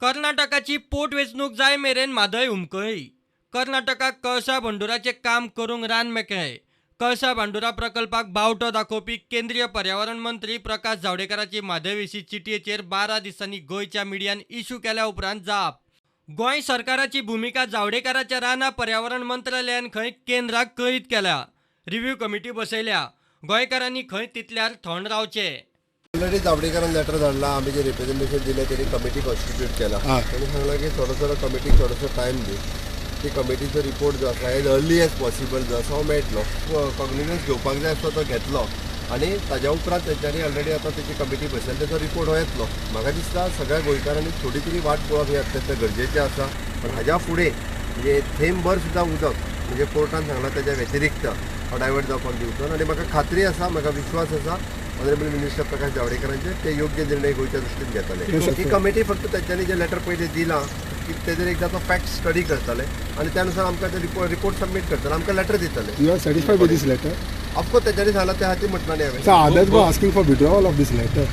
कर्नाटकाची पोटवेंचणूक जाय मेरेन म्हादय हुमकळ्ळी. कर्नाटकाक कळसा भंडुराचें काम करूंक रान मेकळें. कळसा भांडुरा प्रकल्पाक बावटो दाखोवपी केंद्रीय पर्यावरण मंत्री प्रकाश जावडेकराची म्हादय विशीं चिटयेचेर 12 दिसांनी गोंयच्या मिडियान इशू केल्या उपरांत जाप. गोंय सरकाराची भुमिका जावडेकराच्या रानां पर्यावरण मंत्रालयान खंय केंद्राक कळीत केल्या. रिव्ह्यू कमिटी बसयल्या. गोंयकारांनी खंय तितल्यार थंड रावचें. ऑलरेडी जावडेकरान लेटर धाडला. आमी जे रिप्रेझेंटेशन दिलें, तेणी कमिटी कॉन्स्टिट्यूट केला. ताणी सांगलां की थोडोसो कमिटीक थोडोसो टायम दी. ती कमिटीचो रिपोर्ट जो आसा, एज अर्ली एज पॉसिबल जो आसा, हो मेळटलो. कॉग्निजन्स घेवपाक जाय आसता तो घेतलो आनी ताज्या उपरांत तेंच्यांनी ऑलरेडी आतां तेची कमिटी बसयल्या, तेचो रिपोर्ट हो येतलो. म्हाका दिसता सगळ्या गोंयकारांनी थोडी तरी वाट पळोवप हें अत्यंत गरजेचें आसा. पण हाज्या फुडें म्हणजे थेंबभर सुद्दां उदक, म्हणजे कोर्टान सांगलां तेज्या व्यतिरिक्त, हो डायवर्ट जावपाक दिवचो ना. आनी म्हाका खात्री आसा, म्हाका विश्वास आसा ऑनरेबल मिनिस्टर प्रकाश जावडेकरांचेर, ते योग्य निर्णय गोंयच्या दृश्टीन घेतले. ही कमिटी फक्त तेंच्यांनी जे लेटर पयलीं दिलां की तेजेर एकदां तो फॅक्ट स्टडी करतले आनी त्या नुसार आमकां ते रिपोर्ट सबमीट करतले, आमकां लेटर दितले. You are satisfied with this letter? Of course, तेंच्यांनी सांगलां त्या खातीर म्हटलां न्ही हांवें. So others were asking for withdrawal of this letter.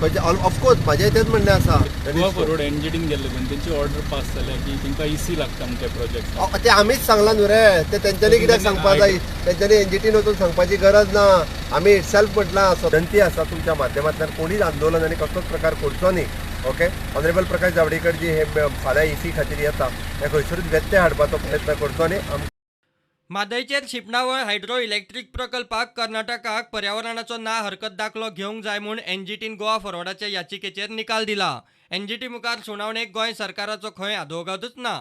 Of course, म्हाजें तेंच म्हणणें आसा. गोवा फॉरवर्ड एनजीटीन गेल्ले पण तेंची ऑर्डर पास जाल्या की तांकां इसी लागता म्हण त्या प्रोजेक्ट. ते आमीच सांगलां न्हू रे. ते तेंच्यांनी कित्याक सांगपा जाय? तेंच्यांनी एनजीटीन वचून सांगपाची गरज ना. आमी इटसेल्फ म्हटलां. विनंती आसा तुमच्या माध्यमांतल्यान, कोणीच आंदोलन आनी कसलोच प्रकार करचो न्ही. ओके, ऑनरेबल प्रकाश जावडेकर जी हे फाल्यां इसी खातीर येता, हे खंयसरूच व्यत्यय हाडपाचो प्रयत्न करचो न्ही. म्हादयचेर शिंपणावळ हायड्रो इलेक्ट्रीक प्रकल्पाक कर्नाटकाक पर्यावरणाचो ना हरकत दाखलो घेवंक जाय म्हूण एनजीटीन गोवा फॉरवर्डाच्या याचिकेचेर निकाल दिला. एनजीटी मुखार सुनावणेक गोंय सरकाराचो खंय आदवोगादूच ना.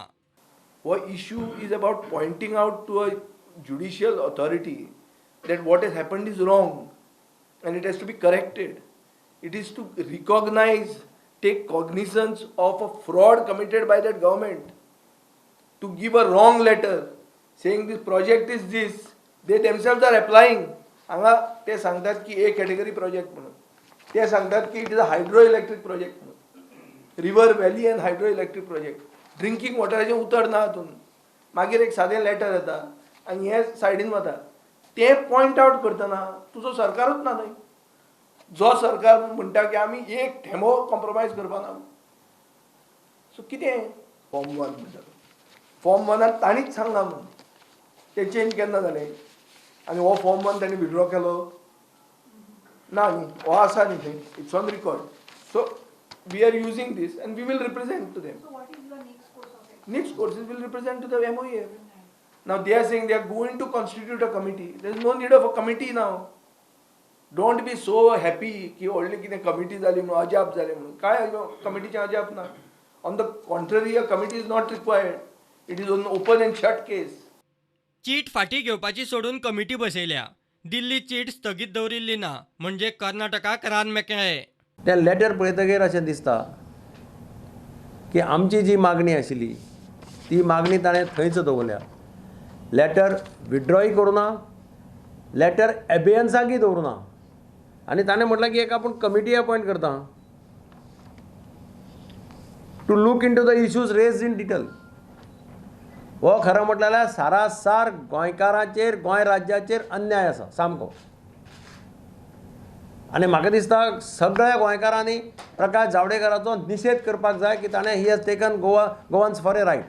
हो issue is about pointing out to a judicial authority that what has happened is wrong and it has to be corrected. It is to recognize, take cognizance of a fraud committed by that government, to give a wrong letter saying this project is this. They themselves are applying. हांगा ते सांगतात की ए category project म्हणून, ते सांगतात की it is a hydro electric project म्हणून, river valley and hydro electric project. Drinking वॉटराचें उतर ना हातून. मागीर एक सादें लेटर येता आनी हे सायडीन वता. तें पॉयंट आवट करतना तुजो सरकारूच ना न्हय, जो सरकार म्हणटा की आमी एक थेंबो कॉम्प्रोमायज करपा ना. सो कितें फॉर्म वन म्हणटा, फॉर्म वनान तांणीच सांगलां म्हणून तें चेंज केन्ना जालें? आनी हो फॉर्म वन तांणी विड्रॉ केलो ना न्ही? हो आसा न्ही थंय, it's on record. So we are using this and we will represent to them. So what is your next course of action? Next course is will represent to the MOEF. Now they are saying they are going to constitute a committee. There is no need of a committee now. Don't be so happy की व्हडली कितें committee जाली म्हणून अजाप जालें म्हणून. काय कमिटीचें अजाप ना. On the contrary, a committee is not required. It is an open and shut case. चीट फाटीं घेवपाची सोडून कमिटी बसयल्या. दिल्ली चीट स्थगीत दवरिल्ली ना, म्हणजे कर्नाटकाक रान मेकळें. तें लेटर पळयतगीर अशें दिसता की आमची जी मागणी आशिल्ली ती मागणी ताणें थंयच दवरल्या. लेटर विड्रॉय करूं ना, लेटर एबेयन्साकय दवरूना आनी ताणें म्हटलां की एक आपूण कमिटी अपॉयंट करता to look into the issues raised in detail. हो खरें म्हटलें जाल्यार सारासार गोंयकारांचेर, गोंय राज्याचेर अन्याय आसा सामको. आनी म्हाका दिसता सगळ्या गोंयकारांनी प्रकाश जावडेकराचो निशेध करपाक जाय की ताणें, he has taken Goa, Goans for a ride.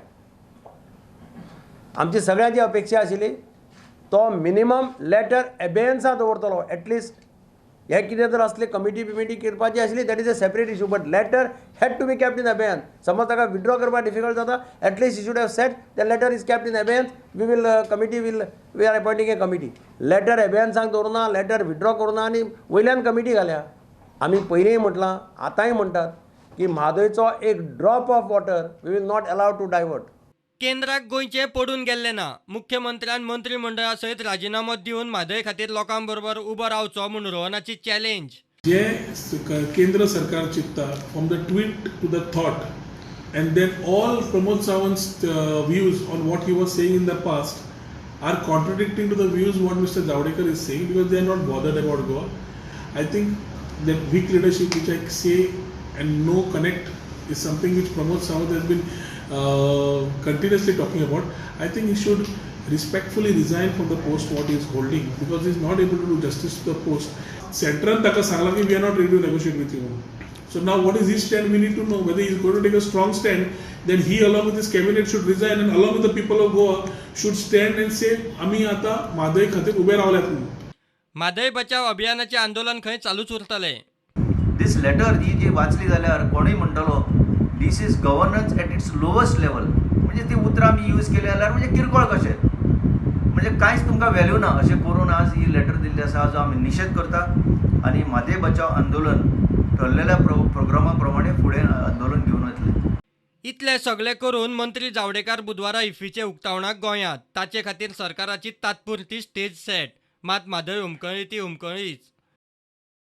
आमची सगळ्यांची अपेक्षा आशिल्ली तो मिनिमम लेटर एबेयन्सा दवरतलो एटलिस्ट. हे कितें जर असले कमिटी बिमिटी करपाची आसली, that is a separate issue, but letter had to be kept in abeyance. समज ताका विड्रॉ करपाक डिफिकल्ट जाता, at least he should have said the letter is kept in abeyance, we will committee will we are appointing a committee. Letter एबेयन्साक दवरुना, letter withdraw करुना आनी वयल्यान committee घाल्या. आमी पयलींय म्हटलां, आतांय म्हणटात की म्हादयचो एक drop of water we will not allow to divert. केंद्राक गोंयचें पडून गेल्लें ना. मुख्यमंत्र्यान मंत्रीमंडळा सयत राजिनामो दिवन म्हादय खातीर लोकां बरोबर उबो रावचो म्हूण रोहनाची चॅलेंज. जे केंद्र सरकार चिंतता, from the tweet to the thought and then all Pramod Sawant's views on what he was saying in the past are contradicting to the views what Mr. Javadekar is saying, because they are not bothered about Goa. I think that weak leadership, which I say and no connect, is something which Pramod Sawant has been continuously talking about. I think he should respectfully resign from the post what he is holding, because he is not able to do justice to the post. Central ताका सांगलां की we are not ready to negotiate with you. So now what is his stand? We need to know whether he is going to take a strong stand. Then he along with his cabinet should resign and along with the people of Goa should stand and say आमी आता म्हादय खातीर उबे रावल्यात म्हणून. म्हादय बचाव अभियानाचें आंदोलन खंय चालूच उरतलें. दीस लेटर ही जी वाचली जाल्यार कोणूय म्हणटलो this is governance at its lowest level. म्हणजे ती उतरां आमी यूज केली जाल्यार म्हणजे किरकोळ कशें, म्हणजे कांयच तुमकां व्हॅल्यू ना अशें करून आज ही लेटर दिल्ली आसा, जो आमी निशेध करता आनी म्हादय बचाव आंदोलन ठरलेल्या प्रोग्रामा प्रमाणे फुडें आंदोलन घेवन वतले. इतलें सगळें करून मंत्री जावडेकर बुधवारा इफ्फीचे उक्तावणाक गोंयांत. ताचे खातीर सरकाराची तात्पुरती स्टेज सेट. मात म्हादय हुमकळ्ळी ती हुमकळ्ळीच.